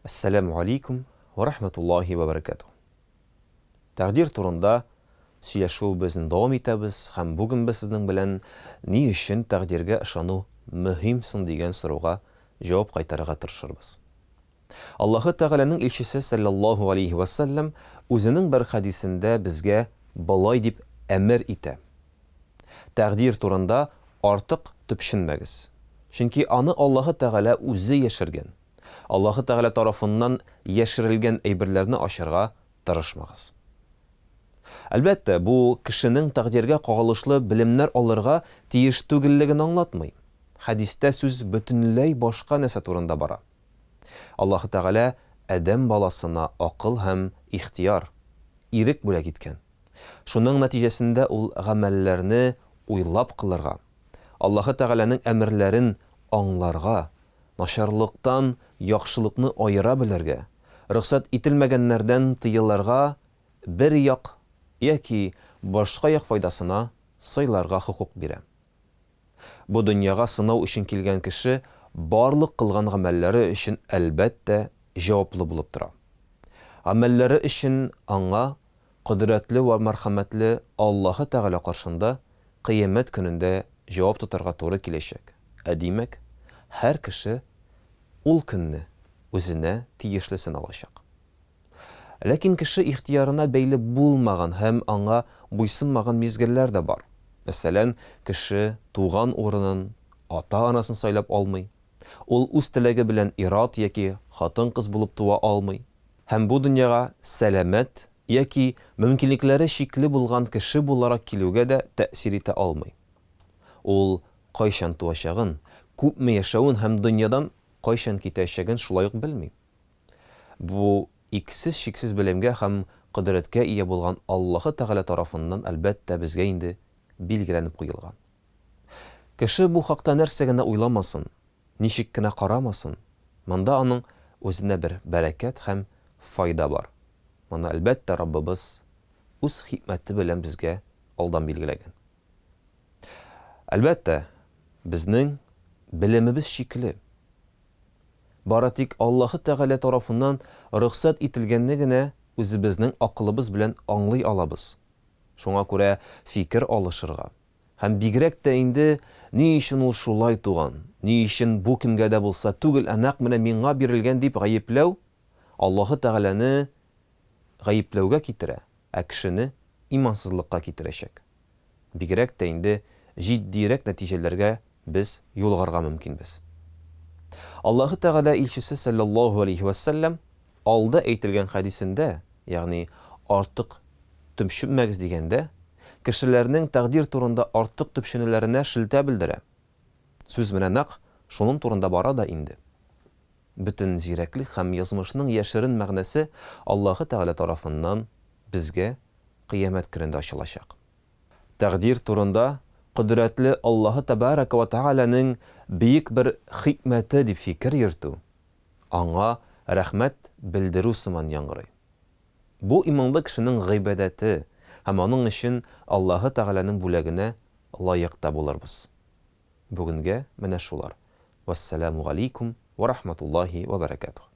Әссәләмү алейкум вә рахматуллаһи вә бәрәкәтүһ. Тәкъдир турында сөйләшүебезне дәвам итәбез һәм бүген без сезнең белән ни өчен тәкъдиргә ышану мөһим соң дигән сорауга җавап кайтарырга тырышырбыз. Аллаһы Тәгаләнең илчесе салләллаһу алейһи вә сәлләм үзенең бер хәдисендә безгә болай дип әмер итә, Тәкъдир турында артык төпченмәгез, чөнки аны Аллаһы Тәгалә үзе яшергән. Аллаһы Тәгалә тарафыннан яшерелгән әйберләрне ачарга тырышмагыз. Әлбәттә, бу кешенең тәкъдиргә кагылышлы белемнәр алырга тиеш түгеллеген аңлатмый. Хәдистә сүз бөтенләй башка нәрсә турында бара. Аллаһы Тәгалә адәм баласына акыл һәм ихтыяр, ирек бүләк иткән. Шуның нәтиҗәсендә ул гамәлләрне уйлап кылырга, Аллаһы Тәгаләнең әмерләрен аңларга, начарлыктан яхшылыкны аера белергә, рөхсәт ителмәгәннәрдән тыелырга, бер як яки башка як файдасына сайларга хокук бирә. Бу дөньяга сынау өчен килгән кеше барлык кылган гамәлләре өчен, әлбәттә, җаваплы булып тора. Гамәлләре өчен аңа кодрәтле вә мәрхәмәтле Аллаһы Тәгалә каршында Кыямәт көнендә җавап тотарга туры киләчәк, ә димәк, һәр кеше ул көнне үзенә тиешлесен алачак. Ләкин кеше ихтыярына бәйле булмаган һәм аңа буйсынмаган мизгелләр дә бар. Мәсәлән, кеше туган урынын, ата-анасын сайлап алмый. Ул үз теләге белән ир-ат яки хатын-кыз булып туа алмый. Һәм бу дөньяга сәламәт яки мөмкинлекләре чикле булган кеше буларак килүгә дә тәэсир итә алмый. Ул кайчан туачагын, күпме яшәвен һәм дөньядан кайчан китәчәген шулай ук белми. Бу иксез-чиксез белемгә һәм кодрәткә ия булган Аллаһы Тәгалә тарафыннан, әлбәттә, безгә инде билгеләнеп куелган. Кеше бу хакта нәрсә генә уйламасын, ничек кенә карамасын, монда аның үзенә бер бәрәкәт һәм файда бар. Моны, әлбәттә, Раббыбыз үз хикмәте белән безгә алдан билгеләгән. Әлбәттә, безнең белемебез чикле. Бары тик Аллаһы Тәгалә тарафыннан рөхсәт ителгәнне генә үзебезнең акылыбыз белән аңлый алабыз. Шуңа күрә фикер алышырга, Һәм бигрәк тә инде, ни өчен ул шулай туган, ни өчен бу кемгә дә булса түгел, ә нәкъ менә миңа бирелгән дип гаепләү Аллаһы Тәгаләне гаепләүгә китерә, ә кешене имансызлыкка китерәчәк. Бигрәк тә инде җитдиерәк нәтиҗәләргә без юлыгарга мөмкинбез. Аллаһы Тәгалә илчесе салләллаһу алейһи вә сәлләм алда әйтелгән хәдисендә, ягъни артык төпченмәгез дигәндә, кешеләрнең тәкъдир турында артык төпченүләренә шелтә белдерә. Сүз менә нәкъ шуның турында бара да инде. Бөтен зирәклек һәм язмышның яшерен мәгънәсе Аллаһы Тәгалә тарафыннан безгә Кыямәт көнендә ачылачак. Тәкъдир турында кодрәтле Аллаһы Тәбарәкә вә Тәгаләнең бөек бер хикмәте дип фикер йөртү, аңа рәхмәт белдерү сыман яңгырый. Бу иманлы кешенең гыйбадәте һәм аның өчен Аллаһы Тәгаләнең бүләгенә лаек та булырбыз. Бүгенгә менә шулар. Вәссәламү галәйкүм вә рахматуллаһи вә бәрәкәтүһ.